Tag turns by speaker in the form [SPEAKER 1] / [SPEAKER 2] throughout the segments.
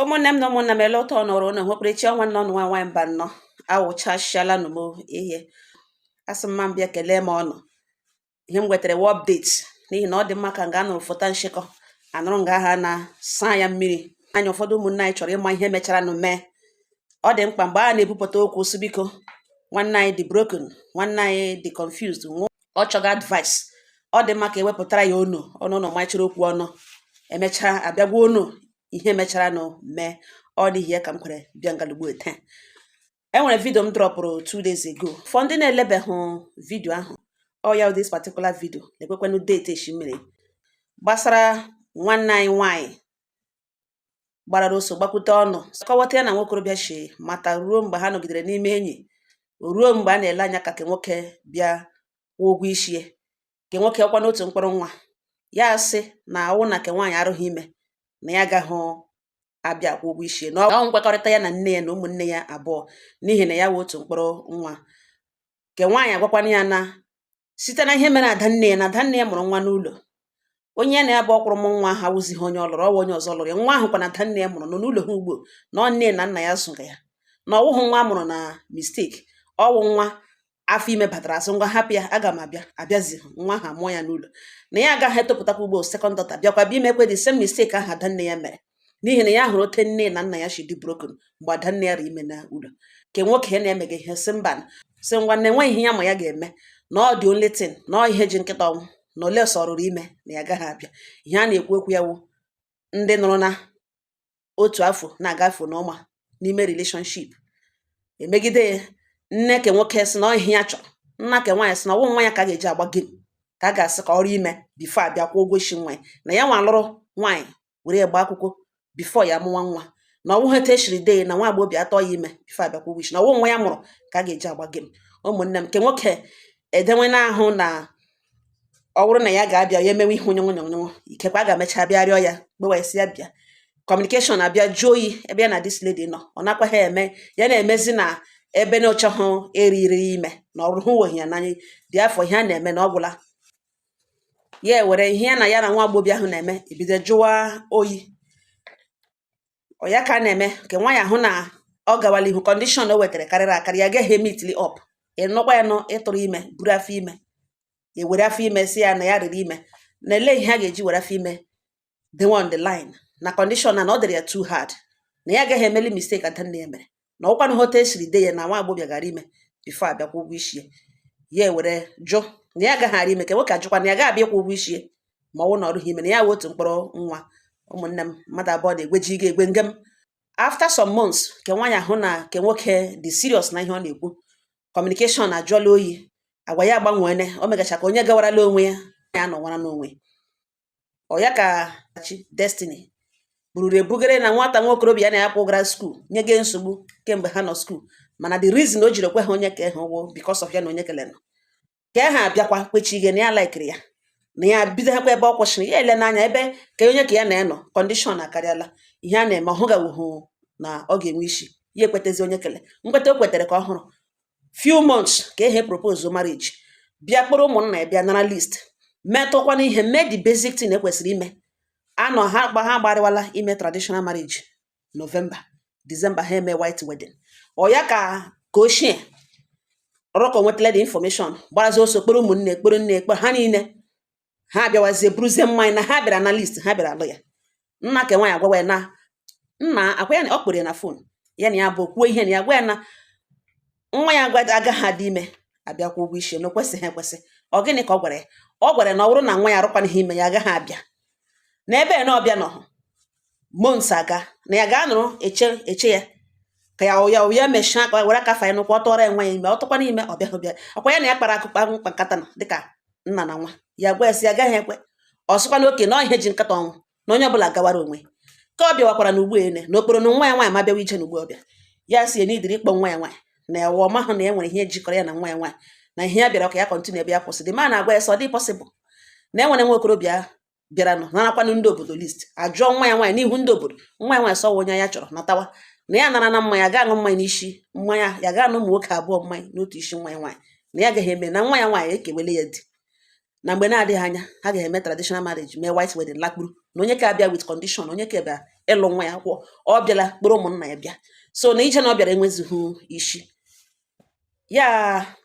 [SPEAKER 1] Ụmụnne m na ụmụnna m, ele ụtọ nọrọ unu nwekwara ọnwa nnọ nwa nwaanyị mba nnọọ awụchasịala nụ m ihe asị mma m bịa kelee m ọnụ. Ihe m wetara wa update, n'ihi na ọ dị mma ka nga anụrụ fụta nshịkọ anụrụ nga aha na saa ya mmiri anya. Ụfọdụ ụmụnne anyị chọrọ ịma ihe mechara nụ mee. Ọ dị mkpa mgbe a na-ebupụta okwu sị, biko, nwanne anyị dị broken, nwanne anyị dị confused, ọ chọga advice. Ọ dị mma ka ewepụtara ya onu ọnụ ụnụ machiri okwu ọnụ, emechaa abịagwa unu ihe mechara nụ mee. Ọ n'ihi ya ka m kwere bịa ngalugbo taa. E nwere video m dropụrụ 2 days ago. For ndị na-elebeghị video ahụ, ọ ya this particular video na-ekwekwanụ date eshi mmiri gbasara nwanne anyị nwanyị gbarara oso gbakwute ọnụ kọwata ya na nwokorobịa shi mata ruo mgbe ha nọgidere n'ime enyi, ruo mgbe a na-ele anya ka ke nwoke bịa kwụọ ụgwọ isi ya, ke nwoke ọkwa n'otu mkpụrụ nwa ya sị na awụ na ke nwaanyị arụghị ime, na ya agaghị abịa akwụ ụgwọ isi ya, na ọ nkwekọrịta ya na nne ya na ụmụnne ya abụọ, n'ihi na ya wụ otu mkpụrụ nwa. Ke nwaanyị agwakwana ya na site na ihe mere ada nne ya, na ada nne ya mụrụ nwa n'ụlọ onye ya na ya bụ ọkwụrụ mụ nwa ahụ awụzighị onye ọ lụrụ, ọwụ onye ọzọ lụrụ ya. Nwa ahụ kwa na ada nne ya mụrụ nọ n'ụlọ ha ugbo, na ọ nne na nna ya zụrụ ya, na ọwụghị nwa a mụrụ na mistake, ọwụ nwa afọ ime batara, asị ngwa hapụ ya, aga m abịa abịazi nwa ahụ amụọ ya n'ụlọ, na ya agaghị etopụtakwa ugbo second daughter bịakwa bịa imekwe the same mistake ahụ ada nne ya mere, n'ihi na ya hụrụ ote nne na nna ya shi dị broken mgbe ada nne ya rị ime na ụlọ. Ke nwoke ya na-emega ihe sị mba, sị ngwa na enweghị ihe ya ma ya ga-eme, na ọ dị only thing na ọ ihe ji nkịta ọnwụ na ole sọ rụrụ ime na ya agaghị abịa. Ihe a na-ekwu okwu ya wụ ndị nụrụ na otu afọ na-agafe n'ọnwa n'ime relationship emegide ya. Nne ke nwoke sị na ọ ihe ya chọrọ, nna ke nwaanyị sị na ọwụ nwa ya ka a ga-eji agba game, ka a ga-asị ka ọrụ ime before abịa kwụọ ụgwọ isi nwa ya, na ya nwa lụrụ nwaanyị were gba akwụkwọ before ya amụwa nwa, na ọwụ ha etu eshiri dee na nwa agbọghọbịa atọ ya ime before abịa kwụọ ụgwọ isi, na ọwụ nwa ya mụrụ ka a ga-eji agba game. Ụmụnne m, nke nwoke edenwe n'ahụ na ọ bụrụ na ya ga-abịa ya emewe ihe onye nyonyo, ikekwe a ga-emecha bịa rịọ ya kpewa isi ya bịa. Communication abịa jụọ oyi ebe ya na this lady nọ, ọ nakwa ha eme ya na-emezi na ebe na ọchọghị eriri ime na ọrụ hụ weghị ya n'anya dị afọ. Ihe a na-eme na ọ gwụla ya, ewere ihe ya na ya na nwa agbọghọbịa ahụ na-eme ebido jụwa oyi. Ọ ya ka a na-eme nke nwaanyị ahụ na ọ gawala ihu, condition o wetara karịrị akarị, ya agaghị emeetili up. Ịnụkwa ya nụ ịtụrụ ime, buru afọ ime, ewere afọ ime si ya na ya riri ime, na ele ihe a ga-eji were afọ ime dewe on the line na condition na ọ dịrị ya too hard, na ya agaghị emeli mistake adanne ya mere, na ọkwanụ hote esiri de ya na nwa agbọghọbịa gara ime before abịakwa ụgwọ isi ya. Ya ewere jụ na ya agaghị ara ime, ka nwoke ajụkwa na ya gaghị abịa ịkwụ ụgwọ isi ya ma ọ wụ na ọ rụghị ime, na ya wụ otu mkpụrụ nwa. Ụmụnne m, mmadụ abụọ na-egweji ga egwe ngem. After some months, ke nwaanyị ahụ na ke nwoke dị serious na ihe ọ na-ekwu, communication ajụọla oyi, agwa ya agbanweene, o megacha ka onye gawarala onwe ya, ya anọwara n'onwe ọ ya ka chi destiny bururu ebugere na nwata nwa okorobịa ya na ya kwụ gara school nye ge nsogbu kemgbe ha nọ school. Mana the reason o jiri ekwe ha onye ka ha ụgwọ because of ya na onye kele nọ ka ha abịakwa kwechige na ya likeri ya, na ya bido hakwa ebe ọ kwụsịrị ya ele n'anya ebe ka onye ka ya na-enọ. Condition akarịala ihe a na-eme, ọ hụgawuhu na ọ ga-enwe isi ya ekwetezi onye kele nkweta o kwetere ka ọ hụrụ. Few months ka ehe propose marriage, bịa kpọrọ ụmụnna ya bịa nara list, metụkwana ihe mee the basic thing ekwesịrị ime. Anọ ha gba ha gbarịwala ime traditional marriage November, December ha eme white wedding. Ọ ya ka ochie rọkọ nwetala the information, gbarazi oso kpọrọ ụmụnne, kpọrọ nne, kpọrọ ha niile, ha bịawazie buruzie mmanya na ha bịara na list, ha bịara alụ ya. Nna ke nwaanyị agwawa ya na nna akwa ya na ọ kpọrọ ya na phone ya na ya bụ kwuo ihe na ya gwa ya na nwa ya agwa agaghị adị ime abịakwa ụgwọ isi, na o kwesịghị ekwesị. Ọ gịnị ka ọ gwara ya? Ọ gwara ya na ọ bụrụ na nwa ya arụkwana ihe ime, ya agaghị abịa na ebe na ọbịa nọ months aga, na ya ga-anọrọ eche eche ya ka ya ya ya mechaa ka were aka fanye n'ụkwụ ọ tụọrọ ya nwa ya ime, ọ tụkwana ime, ọ bịaghị bịa ọkwa ya na ya kpara akụkpa mkpa nkata na dịka nna na nwa. Ya gwa ya sị ya agaghị ekwe. Ọ sịkwa na oke na ọ ihe ji nkata ọnwụ na onye ọbụla gawara onwe ka ọ bịawakwara na ugbu ene na okporo na nwa ya nwaanyị ma bịawa ije na ugbu ọbịa. Ya si enidiri ịkpọ nwa ya nwaanyị na ya ọma hụ na e nwere ihe jikọrọ ya na nwa ya nwaanyị, na ihe ya bịara ka ya continue ebe ya kwụsị dị ma na-agwa ya sị ọ dị possible na e nwere nwa okorobịa bịaranụ narakwanụ ndị obodo list, ajụọ nwa ya nwaanyị n'ihu ndị obodo. Nwa ya nwaanyị sọwa onye ya chọrọ natawa, na ya nara na mmanya ga aṅụ mmanya n'isi mmanya ya ga anụ ụmụ nwoke abụọ mmanya n'otu isi nwa ya nwaanyị, na ya agaghị eme na nwa ya nwaanyị ekewele ya di. Na Na mgbe na-adịghị anya, ha ga-eme traditional marriage, mee white wedding, lakpuru. Na onye ka bịa with condition, onye ka bịa ịlụ nwa ya kwụọ, ọ bịala kpụrụ ụmụnna ya bịa. So na ije na ọ bịara enwezighị isi. Ya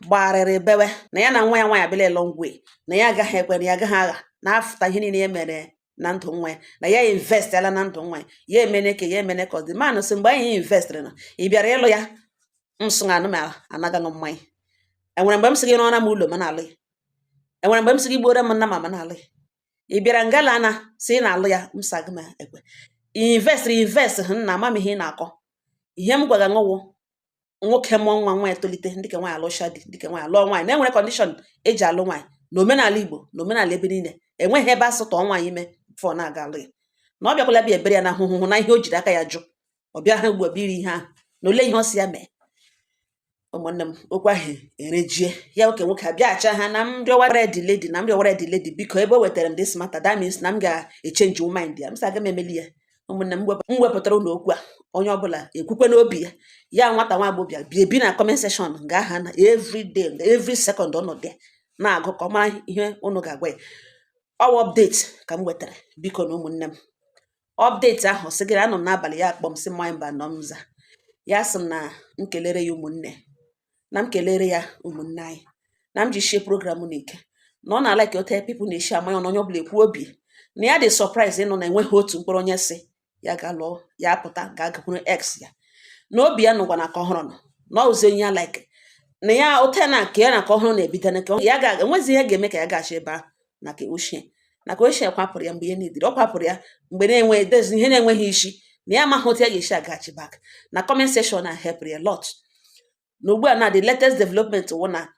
[SPEAKER 1] gbagharịrị bewe na ya na nwa ya nwaanyị abịala a long way, na ya agaghị ekwe, na ya agaghị agha na-afụta ihe niile ya mere na ndụ nwa ya, na ya invest ala na ndụ nwa ya, ya emene ka ya emene ka ọ dị. Man sị, mgbe anyị investịrị na ị bịara ịlụ ya, m sị anụ m anaghị mmanya. Enwere mgbe m sị gị rụọra m ụlọ, ma na-alụ ya? Enwere mgbe m sị gị gbuoro m nna ma na-alụ ya? Ị bịara ngala na sị ị na-alụ ya, m sị agụ m ekwe. Invest, invest hụ nna, ama m ihe ị na-akọ. Ihe m gwaga ṅụwụ nwoke mụọ nwa, nwa ya tolite, dịka nwaanyị alụsha di, dịka nwaanyị alụọ nwaanyị, na enwere condition eji alụ nwaanyị na omenala Igbo na omenala ebe niile. Enweghị ebe asụ tọọ nwaanyị ime before na-aga alụ ya. Na ọ bịakwala bịa ebere ya na ahụhụ na ihe o jiri aka ya jụ, ọ bịa ha ugbu a bịa iri ihe ahụ, na ole ihe ọ sị ya mee. Ụmụnne m, okwu ahụ erejie ya. Oke nwoke abịaghachi ha na m rịọwara the lady, na m rịọwara the lady, biko, ebe o wetara m this matter, that means na m ga-echange mind ya. M sị aga m emeli ya. Ụmụnne m, m wepụtara ụlọ okwu a, onye ọbụla ekwukwe n'obi ya. Ya nwata nwa agbọbịa bi ebi na comment section nga aha na every day, every second ọnọdụ ya na-agụ ka ọ mara ihe unu ga-agwa ya. Ọwa update ka m wetara, biko na ụmụnne m. Update ahụ sị gịrị anọ m n'abalị, ya akpọ m, sị mmanya mba nọ m za. Ya sị m na m kelere ya ụmụnne, na m kelere ya ụmụnne anyị, na m ji shie program n'ike, na ọ na-ala ka ote people na-eshi amanya na onye ọbụla ekwu obi na ya dị surprise ịnụ na enweghị otu mkpụrụ onye sị ya ga lụọ ya, pụta ga-agakwuru ex ya, na obi ya nụkwa na ka ọhụrụ nọ na ọ ụzi onye ya like na ya ote na nke ya na ka ọhụrụ na-ebido na ka ya ga enwezi ihe ga-eme ka ya gachi ebe ahụ, na ka ochie, na ka ochie kwapụrụ ya mgbe ihe niile ọ kwapụrụ ya mgbe na-enwe dezi ihe na-enweghị isi, na ya amaghị otu ya ga-esi agachi back. Na comment section na help ya lot. Na ugbu a na the latest development wụ na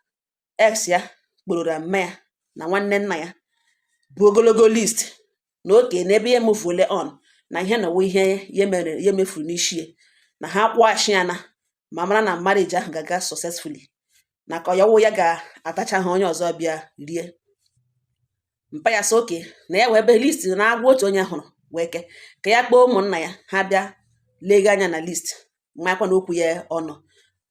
[SPEAKER 1] ex ya kpororo mma ya na nwanne nna ya bụ ogologo list, na oke na ebe ya emuvuole on, na ihe na ihe ya mere ya mefuru n'isi ya, na ha kwụghachi ya, na ma mara na marriage ahụ ga-aga successfully, na ka ya wụ ya ga-atacha ha, onye ọzọ bịa rie mpa ya. Sị oke na ya wee ebe list na-agwa otu onye hụrụ wee ke ka ya kpọọ ụmụnna ya, ha bịa lega anya na list, makwa na okwu ya ọnụ.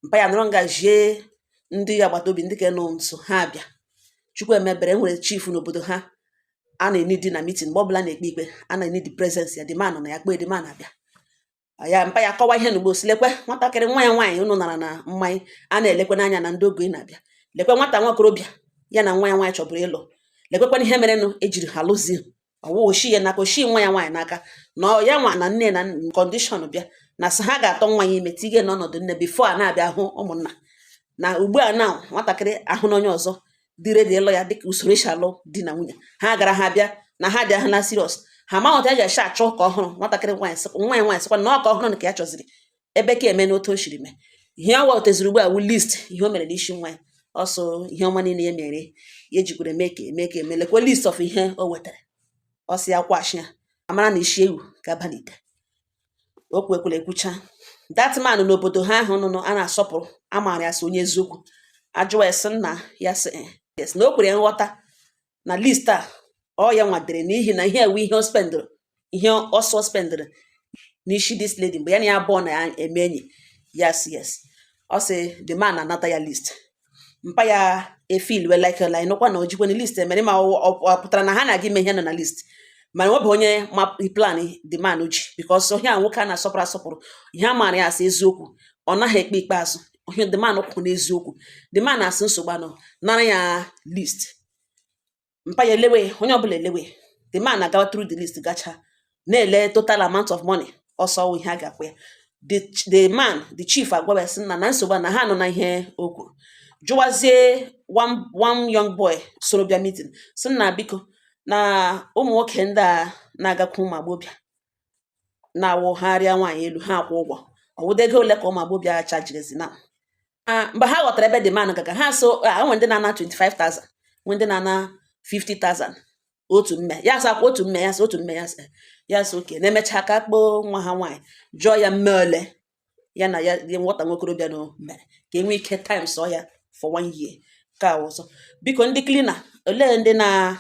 [SPEAKER 1] Mpa ya nọrọ nga jie ndị agbata obi, ndị ka nọ nso, ha bịa. Chukwu emebere, enwere chief n'obodo ha a na-enidi na meeting mgbe ọbụla na-ekpe ikpe, a na-enidi presence ya. The man na ya kpee, the man abịa. Ya mpa ya kọwa ihe n'ugbo si, lekwe nwatakịrị nwa ya nwaanyị unu nara na mmanya, a na-elekwe n'anya na ndị ogo ị na-abịa, lekwe nwata nwakorobịa ya na nwa ya nwaanyị chọburu ịlụ, lekwekwana ihe merenụ ejiri ha lụzi ọwụ oshi ya n'aka, oshi nwa ya nwaanyị n'aka, na ọ ya nwa na nne na condition bịa na sị ha ga-atọ nwa ya ime tige n'ọnọdụ nne before a na-abịa hụ ụmụnna. Na ugbu a na nwatakịrị ahụ na onye ọzọ dị ready ịlụ ya dịka usoro esi alụ di na nwunye. Ha gara, ha bịa na ha dị ahụ na serious, ha amaghị otu a ga-esi achọ ka ọhụrụ nwatakịrị nwaanyị sị nwa ya nwaanyị sịkwa na ọ ka ọhụrụ nke ya chọziri ebe ka eme n'otu o siri mee. Ihe ọ wetaziri ugbu a wụ list ihe o mere n'isi nwa ya, ọsọ ihe ọma niile ya mere ya ejikwara mee ka eme ka eme. Lekwa list of ihe o wetara, ọ sị ya kwashi ya amara na isi ewu ga-aba n'ite. Okwu ekwela ekwucha. That man n'obodo ha ahụ nụnụ a na-asọpụrụ, a maara ya sị onye eziokwu. Ajụwa ya sị nna ya sị yes, na o kwere nghọta na list a ọ ya nwadere, n'ihi na ihe ewe ihe o spendụrụ, ihe ọsọ spendụrụ n'isi this lady mgbe ya na ya abụọ na-eme enyi. Ya sị yes. Ọ sị the man anata ya list. Mpa ya efeel we like nụkwa na o jikwana list emere ma ọ pụtara na ha na-aga ime ihe nọ na list, mana ọ bụ onye ma plan the man ji, because onye a nwoke a na-asọpụrụ asọpụrụ, ihe a maara ya asị eziokwu, ọ naghị ekpe ikpeazụ ihe the man kwụ n'eziokwu. The man asị nsogbu anọ, nara ya list. Mpa ya elewe, onye ọbụla elewe. The man agawa through the list, gacha na-ele total amount of money ọsọ wụ ihe a ga-akwụ ya. The man, the chief, agwa ya sị nna na nsogbu a na ha nọ na ihe o kwuru. Jụwazie one young boy soro bịa meeting, sị nna, biko, na ụmụ nwoke ndị a na-agakwa ụmụ agbọbịa na-awụgharịa nwaanyị elu, ha akwụ ụgwọ ọwụdo ego ole ka ụmụ agbọbịa chajirizi na mgbe ha ghọtara ebe the man gaga ha so nwere ndị na-ana 25,000, nwee ndị na-ana 50,000 otu mme ya sị akwa otu mme ya sị otu mme ya sị ya sị oke na-emecha aka kpọọ nwa ha nwaanyị, jụọ ya mme ole ya na ya nwata nwokorobịa na mere ka enwee ike times ọ ya for one year ka ọzọ. Biko, ndị cleaner, olee ndị na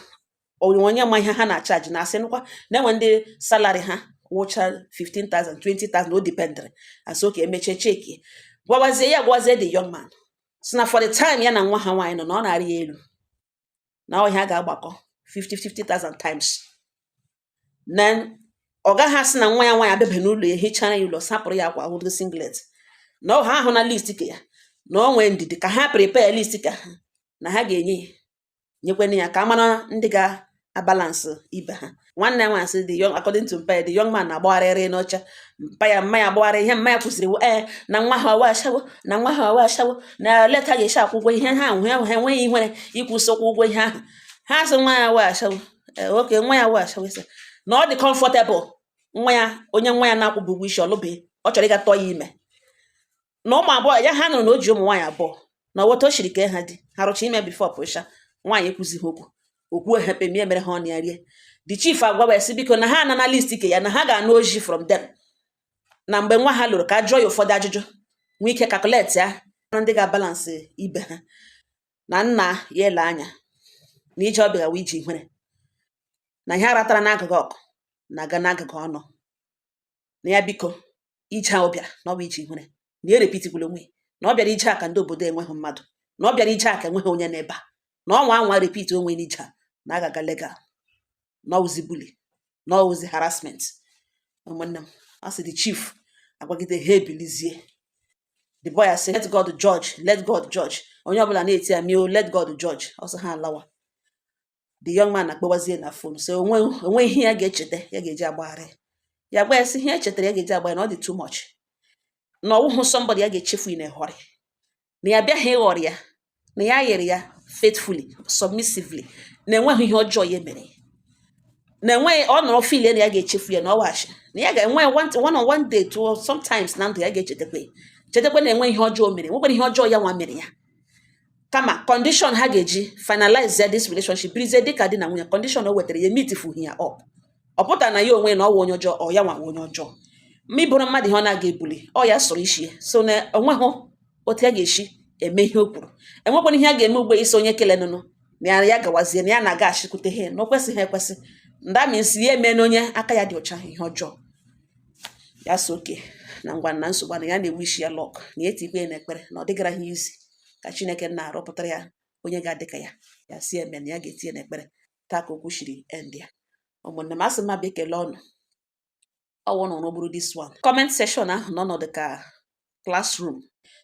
[SPEAKER 1] onye ma ihe ha na-achaji na asị nụkwa na-enwe ndị salary ha wụcha 15,000, 20,000, o dependịrị. Asị oke emechie cheki, gwawazie ya, gwazie the young man si na for the time ya na nwa ha nwaanyị nọ na ọ na-arị ya elu. Na ọ ihe a ga-agbakọ 50 50,000 times na ọ gaghị asị na nwa ya nwaanyị abịabe n'ụlọ ya, hichara ya ụlọ, sapụrụ ya akwa, hụrụ singlet, na ọ ha ahụ na list ke ya, na ọ nwee ndidi ka ha prepare list ka ha na ha ga-enye ya, nyekwana ya ka a mara ndị ga-abalance ibe ha. Nwanne ya nwaanyị sị the young, according to mpa ya, the young man na-agbagharịrị n'ọcha mpa ya, mma ya agbagharị ihe mma ya kwụsịrị ee na nwa ha ọwa ashawo, na nwa ha ọwa ashawo, na leta ga-esi akwụ ụgwọ ihe ha ahụ. Ha enweghị ihere ịkwụsị ụkwụ ụgwọ ihe ahụ. Ha sị nwa ya wa ashawo, oke nwa ya wa ashawo, sị na ọ dị comfortable nwa ya, onye nwa ya na-akwụbụ ụgwọ isi ọlụbeghị, ọ chọrọ ịga tọọ ya ime na ụmụ abụọ ya. Ha nụrụ na o ji ụmụ nwaanyị abụọ na otu o shiri kee ha di ha rụcha ime before pụcha nwaanyị ekwuzighị okwu okwu ehepe mie mere ha ọnụ ya rie. The chief agwa ya sị biko, na ha ana na list ke ya, na ha ga-anụ oji from them, na mgbe nwa ha lụrụ ka a jụọ ya ụfọdụ ajụjụ, nwee ike calculate ya na ndị ga-abalance ibe ha. Na nna ya ele anya na ije ọ bịara ije ihere na ihe aratara n'agụgụ ọkụ na-aga n'agụgụ ọnụ, na ya biko, ije a ọ bịara na ọ bụ ije ihere, na ya repeatikwala onwe ya, na ọ bịara ije a ka ndị obodo enweghị mmadụ, na ọ bịara ije a ka enweghị onye n'ebe a, na ọ nwa anwa repeat onwe n'ije a, na a ga-aga legal, na ọwụzi bully, na ọwụzi harassment. Ụmụnne m, a sị the chief agwagide ha ebilizie. The boy asị, "Let God judge, let God judge." Onye ọbụla na-eti ya mio, "Let God judge." Ọsọ ha alawa. The young man na-akpọwazie na phone, so onwe onwe ihe ya ga-echeta ya ga-eji agbagharị ya, gwa ya sị ihe e chetara ya ga-eji agba ya na ọ dị too much, na ọwụhụ somebody ya ga-echefu in a hurry, na ya bịaghị ịghọrọ ya, na ya yere ya faithfully, submissively, na enweghị ihe ọjọọ ya mere, na enweghị ọ nọrọ feel na ya ga-echefu ya, na ọ waghachi na ya ga-enwe one on one day to sometimes na ndụ ya ga-echetakwa ya, chetakwa na enwe ihe ọjọọ o mere, nwekwara ihe ọjọọ ya nwa mere ya, kama condition ha ga-eji finalize ya this relationship, birizie dịka di na nwunye, condition o wetara ya meetifughị ya up. Ọ pụtara na ya onwe na ọ wụ onye ọjọọ, ọ ya nwa wụ onye ọjọọ. Ma ịbụrụ mmadụ ihe ọ na-aga ebuli ọ ya sọrọ isi ya, so na onweghị otu ya ga-esi eme ihe o kwuru, enwekwana ihe a ga-eme ugbo isi onye kele nụnụ na ya, ya gawazie na ya na-aga achịkwute ihe na o kwesịghị ekwesị. Nda isi ya eme na onye aka ya dị ọcha ihe ọjọọ ya so oke na ngwa na nsogbu na ya na-ewu isi ya luck, na ya etikwe ya n'ekpere na ọ dịgara ha izi ka Chineke na-arọpụtara ya onye ga-adị ka ya. Ya si eme na ya ga-etinye n'ekpere. Taa ka okwu shiri end ya. Ụmụnne m, asị m abịa ekele ọnụ ọwụ nọ n'okpuru this one comment section ahụ n'ọnọdụ ka classroom.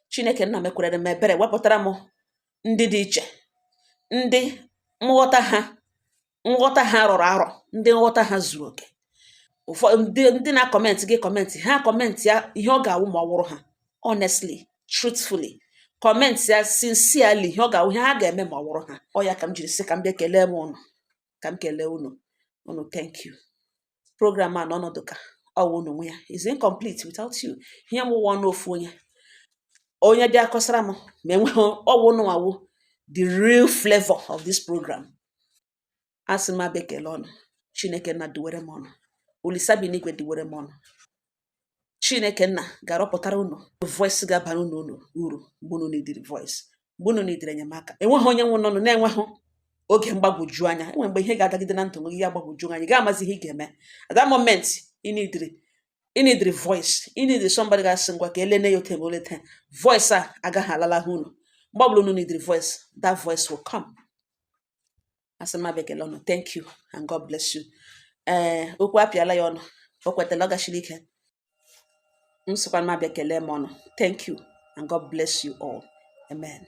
[SPEAKER 1] Chineke nna mekwerere m ebere, wepụtara m ndị dị iche, ndị nghọta ha rọrọ arọ, ndị nghọta ha zuru oke. Ụfọdụ ndị na-acomment gị comment ha, comment ya ihe ọ ga-awụ ma ọ wụrụ ha honestly, truthfully, comment ya sincerely, ihe ọ ga-awụ, ihe ha ga-eme ma ọ wụrụ ha. Ọ ya ka m jiri sị ka m bịa kelee m ụnụ, ka m kelee unu unu. Thank you. Program a n'ọnọdụ ka ọwụ unu nwe ya is incomplete without you. Ihe m wụwa ọnụ ofu onye, onye bịa kọsara m ma enweghị ọwụ unu awụ the real flavor of this program. Asị m abịa kelee ọnụ. Chineke nna duwere m ọnụ, Olisa bi n'igwe duwere m ọnụ. Chineke nna ga-arọpụtara unu voice ga-abara unu uru mgbe unu neediri voice, mgbe unu neediri enyemaka. Enweghị onye nwe nọnụ na-enweghị oge mgbagwoju anya. Enwe mgbe ihe ga-adagide na ndụ gị ya gbagwoju anya, ị ga-amazi ihe ị ga-eme. At that moment ị neediri voice, ị neediri somebody ga-asị ngwa ka elene ya otu eme olete. Voice a agaghị alalahụ unu. Mgbe ọbụla unu neediri voice, that voice will come. Asị m abịa ekele ọnụ. Thank you and God bless you. Ee, okwu apịala ya ọnụ, o kwetala, ọ gachiri ike. M sịkwa m abịa kelee m ọnụ. Thank you and God bless you all. Amen.